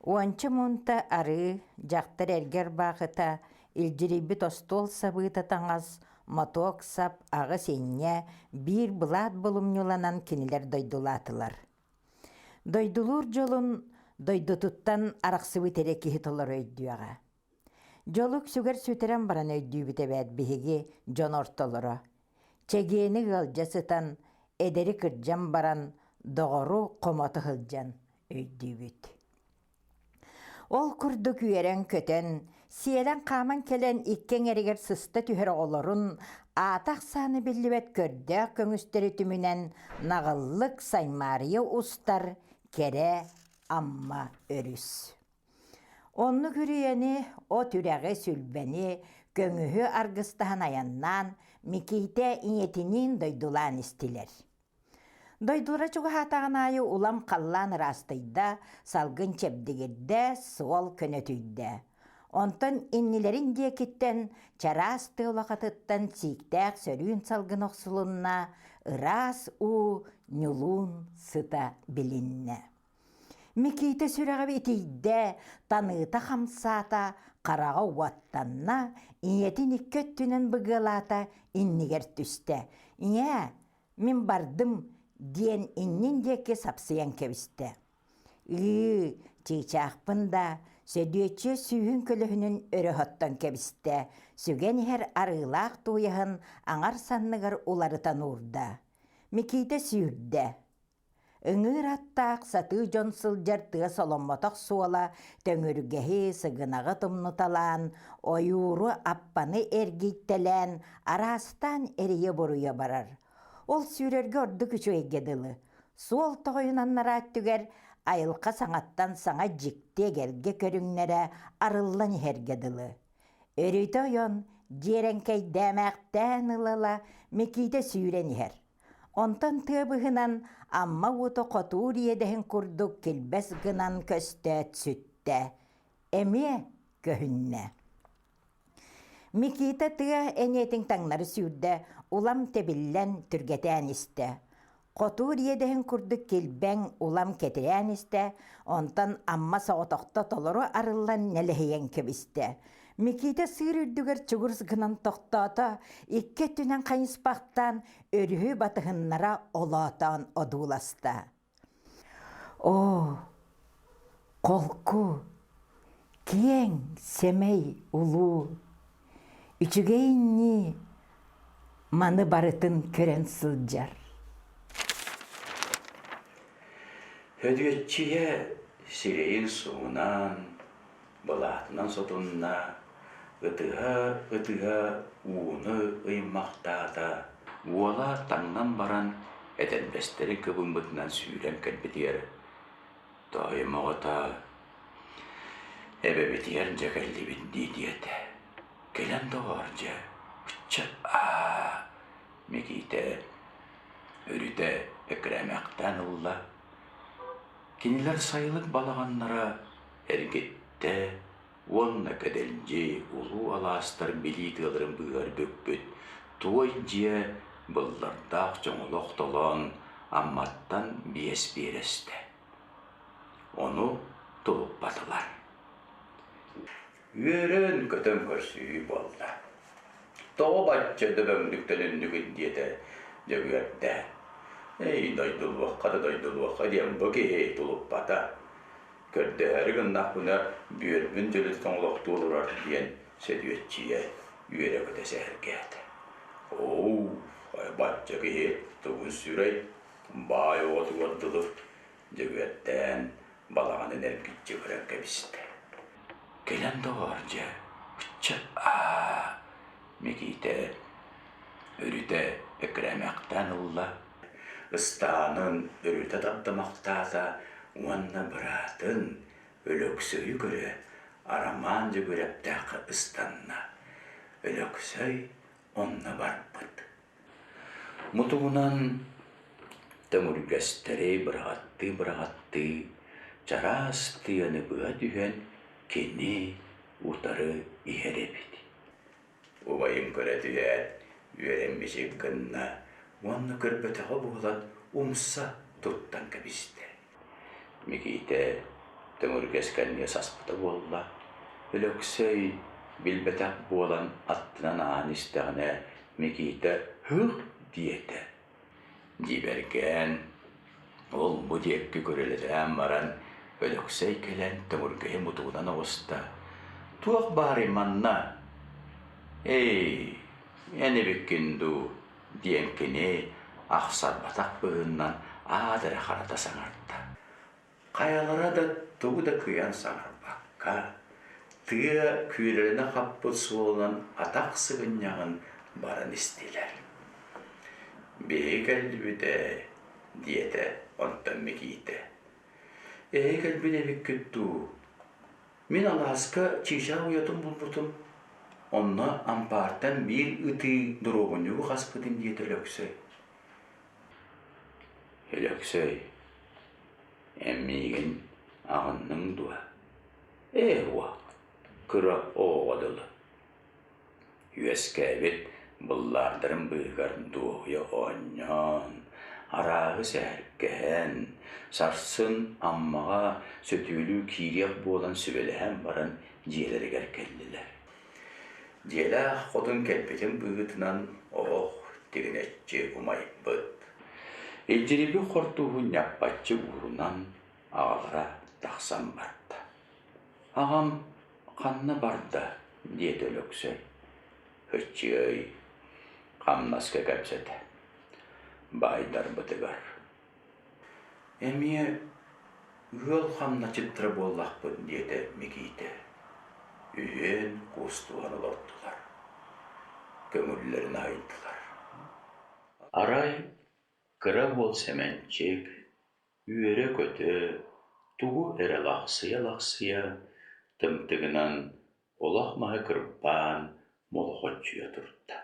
Уонча муунта арыы, дьахтар эргэ ырбаахыта, илдьирийбит остуол сабыыта таҥас, мотуок сап, аҕыс инньэ, биир былаат булумньуланан кинилэр дойдулаатылар. Дойдулуур дьолун дойдутуттан арахсыбыт эрэ киһи толору өйдүөҕэ. Дьолу үксүгэр сүтэрэн баран өйдүүбүт эбээт биһиги дьон ортолоро. Чэгиэни ыалдьа сытан, эдэри кырдьан баран, доҕору хомото сылдьан өйдүүбүт. Ол курдук үөрэн-көтөн, сиэлэн-хааман кэлэн икки эҥэригэр сыста түһэр оҕолорун аата-ахсаана биллибэт көрдөөх көҥүстэри түмүнэн наҕыллык саймаарыйа устар кэрэ Амма өрүс. Оннук үрүйэни, от үрэҕи, сүлбэни, көҥүһү аргыстаһан айаннаан, Микиитэ ийэтиниин дойдулаан истилэр. Дойдулара чугаһаатаҕын аайы улам халлаан ыраастыйда, салгын чэбдигирдэ, суол көнөтүйдэ. Онтон иннилэрин диэкиттэн чараас тыа улахатыттан сииктээх сөрүүн салгын охсулунна, ыраас уу ньулуун сыта билиннэ. Микиитэ сүрэҕэ итийдэ, таныыта хамсаата, хараҕа уоттанна, ийэтин икки өттүнэн быгыалаата, иннигэр түстэ. «Ийээ, мин бардым» диэн иннин диэки сапсыйан кэбистэ. «Ыы, чыычаахпын да, Сөдүөччүйэ сүүһүн көлөһүнүн өрө хоттон кэбистэ, сүгэн иһэр арыылаах тууйаһын аҥар санныгар уларытан уурда. Микиитэ сүүрдэ. Ыҥыыр аттаах сатыы дьон сылдьар тыа соломмотох суола төҥүргэһи, сыгынаҕы тумнуталаан, ойууру, аппаны эргийтэлээн, араастаан эрийэ-буруйа барар. Ол сүүрэргэ ордук үчүгэйгэ дылы. Суол тоҕойун аннараа өттүгэр айылҕа саҥаттан саҥа дьикти эгэлгэ көрүҥнэрэ арыллан иһэргэ дылы. Өрүтэ ойон, дьиэрэҥкэйдээмэхтээн ыла-ыла Микиитэ сүүрэн иһэр. Онтон тыа быһынан Амма уута хотуур иэдэһин курдук килбэс гынан көстөөт сүттэ, эмиэ көһүннэ. Микита тыа эниэтин таҥнары сүүрдэ, улам тэбиллэн, түргэтээн истэ. Хотуур иэдэһин курдук килбэҥ улам кэтирээн истэ, онтон Амма соҕотохто толору арыллан нэлэһийэн кэбистэ. Микиитэ сыыр үрдүгэр чугурс гынан тохтоото, икки өттүнэн хайыспахтаан өрүһү батыһыннара олоотоон одууласта. Оо, холку, киэҥ, сэмэй, улуу, үчүгэй ньии маны барытын көрөн сылдьар. Һөдүөччүйэ сирэйин суунан, былаатынан сотунна, ытыһа-ытыһа ууну ыймахтаата. Уола таҥнан баран этэрбэстэрин кыбыммытынан сүүрэн кэлбитигэр тоойум оҕото эбэбитигэр дьэ кэллибит дии диэтэ. Кэлэн доҕоор дьэ, ычча аа Микиитэ өрүтэ эккирээмэхтээн ылла. Кинилэр сайылык балаҕаннара эргиттэ уонна кэдэлдьи улуу алаастар билии тыаларын быыһыгар бүкпүт туой дьиэ быллардаах чоҥолох толоон Амматтан биэс биэрэстэ. Ону тулуппатылар. Үөрэн-көтөн көрсүһүү буолла. Тоҕо бачча дөбөҥнүк төнүннүгүт диэтэ Дьөгүөрдээн. Эй, дойдулуохха да дойдулуохха диэн бу киһи тулуппата. Көрдөһөөрү гыннахпына бүөрбүн дьөлүт тоҥолохтуу олорор диэн Сөдүөччүйэ үөрэ-көтө сэһэргээтэ. Оо, бачча киһи тугун сүрэй, баай оҕотугар дылы Дьөгүөрдээн балаҕанын эргиччи көрөн кэбистэ. Кэлэн доҕоор дьэ, ычча аа Микиитэ өрүтэ эккирээмэхтээн ылла, ыстаанын өрүтэ тардымахтаата уонна быраатын Өлөксөйү көрө Арамаан Дьөгүөрэптээххэ ыстанна. Өлөксөй онно барбыт. Мутугунан төҥүргэстэри быраҕаттыы-быраҕаттыы чараас тыаны быһа түһэн кини утары иһэр эбит. Убайын көрө түһээт, үөрэн мичик гынна уонна көрбөтөҕө буолан умса туттан кэбистэ. Микиитэ. Төҥүргэс кэннигэ саспыта буолла. Өлөксөй билбэтэх буолан аттынан ааһан истэҕинэ Микиитэ «Һык!» диэтэ. Дьиибэргээн, ол-бу диэки көрүлэтээн баран, Өлөксөй кэлэн төҥүргэһи мутугунан оҕуста: «Туох баарый манна?» «Эй, эн эбиккин дуу?» диэн кини ахсарбатах быһыынан аат эрэ харата саҥарда. Хайалара да тугу да кыайан саҥарбакка, тыа күөрэлэнэ хаппыт суолунан атах сыгынньаҕын баран истилэр. «Биһиги кэллибит ээ» диэтэ онтон Микиитэ. «Эһиги кэлбит эбиккит дуу? Мин алааска чыычаах уйатын булбутум, онно ампаартан биир ытыы доруобунньугу хаспытым» диэтэ Өлөксөй. Өлөксөй, эн миигин аҕынныҥ дуо? Ээ уо, кыра оҕоҕо дылы. Үөскээбит быллаардарын быыһыгар дуоһуйа оонньоон, арааһы сэһэргэһэн, сарсын Аммаҕа сөтүөлүү киириэх буолан сүбэлэһэн баран дьиэлэригэр кэллилэр. Дьиэлээх хотун кэлбитин быһыытынан оһох тигинэччи умайбыт. Илдьирийбит хортууһун ньаппаччы уурунан аҕалара тахсан барда. «Аҕам ханна барда?» диэтэ Өлөксөй. «Һыччыай, хамнаска кэпсэтэ. Баайдарбытыгар». «Эмиэ ыал хамначчыттара буоллахпыт» диэтэ Микиитэ. Үһүөн куустуһан олордулар, көҥүллэрин аһыйдылар. Арай кыра уол Сэмэнчик үөрэ-көтө, тугу эрэ лахсыйа-лахсыйа, тымтыгынан олох маһы кырбаан молохоччуйа турда.